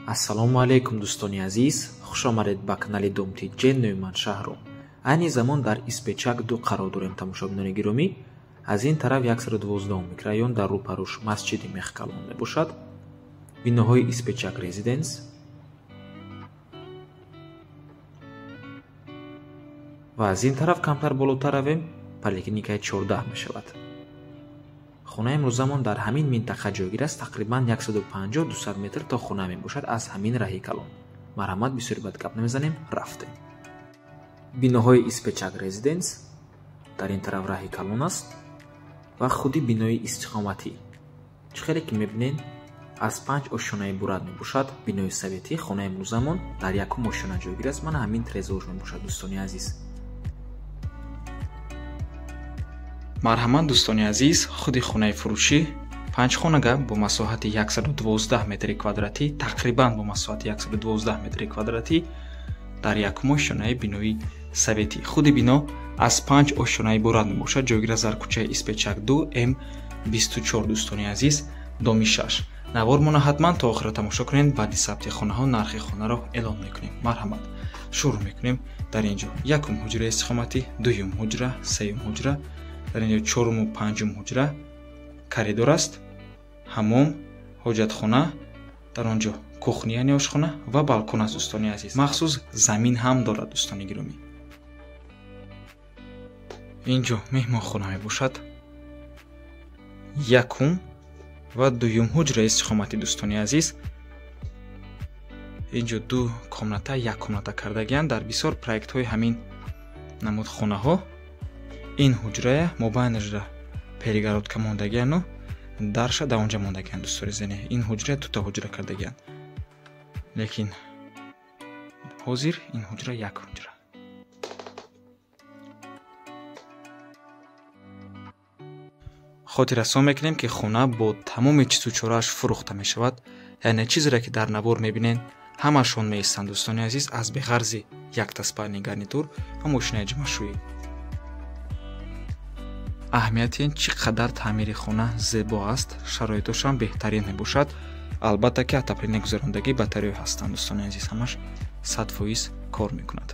Ассалому алайкум дӯстони азиз, хуш омадед ба канали Домтиҷе. Номи ман Шаҳром. Айни замон дар Испечак 2 қарор дорем, тамошобинони гиромӣ. Аз ин тараф 112 микрорайон дар рӯпарӯш масҷиди Мехкалон мебошад. Биноҳои Испечак резиденс ва аз ин тараф камтар болотар равем, поликлиникаи 14 мешавад. Хонаи имрӯзамон дар ҳамин минтақа ҷойгир аст, тақрибан 150-200 метр то хона мебошад аз ҳамин раҳи калон. Марҳамат, бисёри бад гап намезанем, рафтем. Биноҳои Испечак резиденс дар ин тараф раҳи калон аст ва худи бинои истиқоматӣ. Чӣ хеле ки мебинед, аз 5 ошёнаи бурад мебошад. Бинои советӣ, хонаи имрӯзамон дар якум ошёна ҷойгир аст. Мана ҳамин трезош мебошад, дӯстони азиз. Марҳамат дӯстони азиз, худи хонаи фурӯшӣ панҷхонага бо масоҳати 112 метри квадратӣ, тақрибан бо масоҳати 112 метри квадратӣ дар якум ошёнаи бинои советӣ. Худи бино аз 5 ошёна иборат мебошад, ҷойгир аст дар кӯчаи Испечак 2 М24. Дӯстони азиз, доми 6. Навормона ҳатман то охира тамошо кунед, баъди сабти хонаҳо нархи хонаро эълон мекунем. Марҳамат, шурӯъ мекунем. Дар ин ҷо якум ҳуҷраи истиқоматӣ, дуюм ҳуҷра, сеюм ҳуҷра, дар ин ҷо чоруму панҷум ҳуҷра, коридор аст, ҳамом, ҳоҷатхона, дар он ҷо кухня яъне ошхона ва балкон аст. Дӯстони азиз, махсус замин ҳам дорад. Дӯстони гиромӣ, ин ҷо меҳмонхона мебошад, якум ва дуюм ҳуҷраи истиқоматӣ. Дӯстони азиз, ин ҷо ду комната, як комната кардагианд дар бисёр проектҳои ҳамин намуд хонаҳо. Ин ҳуҷрая мобайнашда перегородка мондагиану дарша дар онҷа мондагианд. Дӯстони зане, ин ҳуҷра дута ҳуҷра кардагианд, лекин ҳозир ин ҳуҷра як ҳуҷра. Хотиррасон мекунем, ки хона бо тамоми чизу чорааш фурӯхта мешавад. Яъне чизере ки дар навор мебинед, ҳамашон меистанд, дӯстони азиз, аз беғарзи якта спальни гарнитур ва мошинаи ҷумъашӯӣ. Аҳамияти ин чӣ қадар таъмири хона зебо аст, шароитошам беҳтарин мебошад. Албатта ки отопление гузарондагӣ батарея ҳастанд, дӯстони азиз, ҳамаш 100% кор мекунад.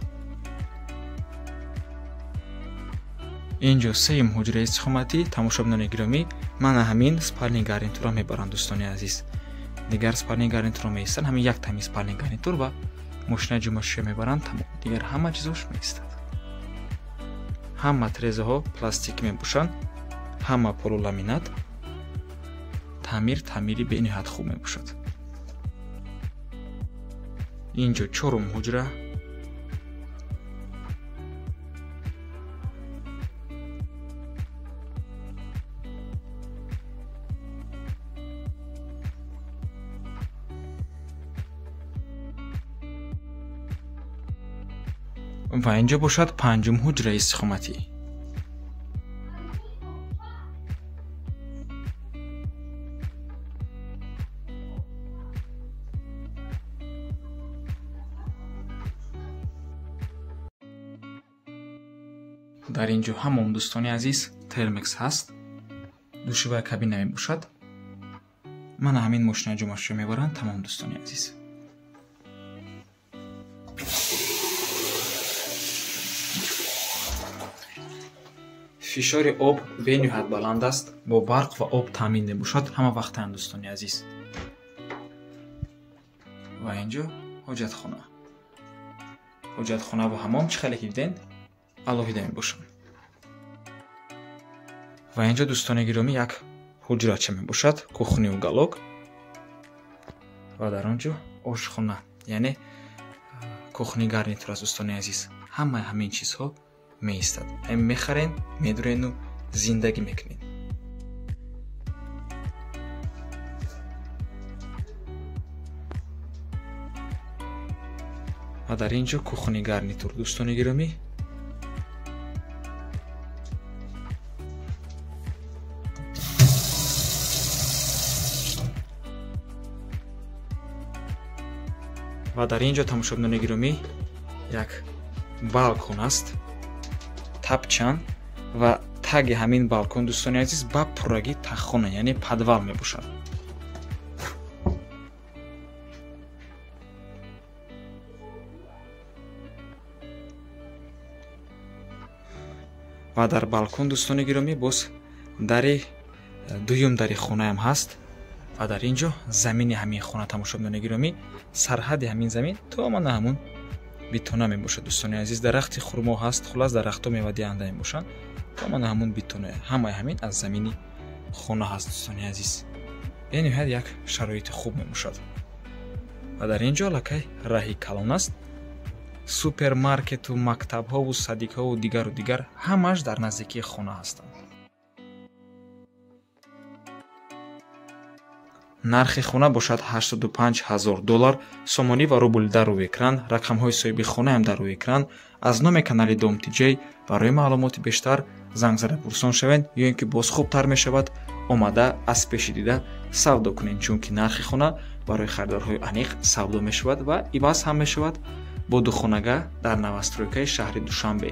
Ин ҷо сеюм ҳуҷраи истиқоматӣ. Тамошобинони гиромӣ, мана ҳамин спальни гарнитура мебаранд, дӯстони азиз. Дигар спальни гарнитура меистанд, ҳамин як тами спальни гарнитур ва мошинаи ҷумъашӯя мебаранд, тамом. Дигар ҳама чизош меистад. Ҳама трезаҳо пластикӣ мебошанд, ҳама полуламинат, таъмири бениҳоят хуб мебошад. Ин ҷо чорум ҳуҷра, ва ин ҷо бошад панҷум ҳуҷраи истиқоматӣ. Дар ин ҷо ҳамом, дӯстони азиз, термекс ҳаст, душевая кабина мебошад. Мана ҳамин мошинаи ҷумъашӯя мебаранд, тамом, дӯстони азиз. Фишори об бениҳоят баланд аст, бо барқ ва об таъмин мебошад ҳама вақтан, дӯстони азиз. Ва ин ҷо ҳоҷатхона. Ҳоҷатхона ва ҳамом чӣ хеле ки дидед, алоҳида мебошанд. Ва ин ҷо, дӯстони гиромӣ, як ҳуҷрача мебошад, кухни уголок, ва дар он ҷо ошхона, яъне кухни гарнитур аст, дӯстони азиз. Ҳамаи ҳамин чизҳо меистад. Ҳамин мехарен, медурену зиндагӣ мекунед. Ва дар ин ҷо кухни гарнитур, дӯстони гиромӣ. Ва дар ин ҷо, тамошобинони гиромӣ, як балкон аст, тапчан, ва таги ҳамин балкон, дӯстони азиз, ба пуррагӣ таххона, яъне подвал мебошад. Ва дар балкон, дӯстони гиромӣ, боз дари дуюм дари хонаам ҳаст. Ва дар ин ҷо замини ҳамин хона, тамошобинони гиромӣ, сарҳади ҳамин замин то мана ҳамун битона мебошад, дӯстони азиз. Дарахти хурмо ҳаст, хулас дарахтҳо мевадиҳанда мебошанд, то мана ҳамун битона. Ҳамаи ҳамин аз замини хона ҳаст, дӯстони азиз. Бениҳоят як шароити хуб мебошад. Ва дар ин ҷо аллакай раҳи калон аст. Супермаркету мактабҳову садикҳову дигару дигар ҳамааш дар наздикии хона ҳастанд. Нархи хона бошад 85 000 доллар, сомонӣ ва рубл дар рӯи экран, рақамҳои соҳиби хонаам дар рӯи экран. Аз номи канали Дом Тиҷей барои маълумоти бештар занг зада пурсон шавед, ё ин ки боз хубтар мешавад омада аз пеши дида савдо кунед, чунки нархи хона барои харидорҳои аниқ савдо мешавад ва иваз ҳам мешавад бо духонага дар новостройкаи шаҳри Душанбе.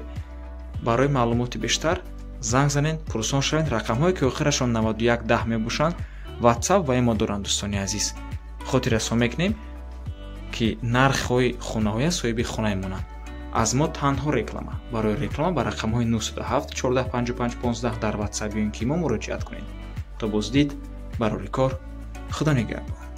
Барои маълумоти бештар занг занед, пурсон шавед. Рақамҳое ки охирашон 91 10 мебошанд, WhatsApp ва имо доранд, дӯстони азиз. Хотиррасон мекунем, ки нархҳои хонаҳоя соҳиби хона мемонанд. Аз мо танҳо реклама. Барои реклама ба рақамҳои 907 14 55 15 дар WhatsApp ё ин ки имо муроҷиат кунед. То боздид, барори кор, Худо нигаҳбон.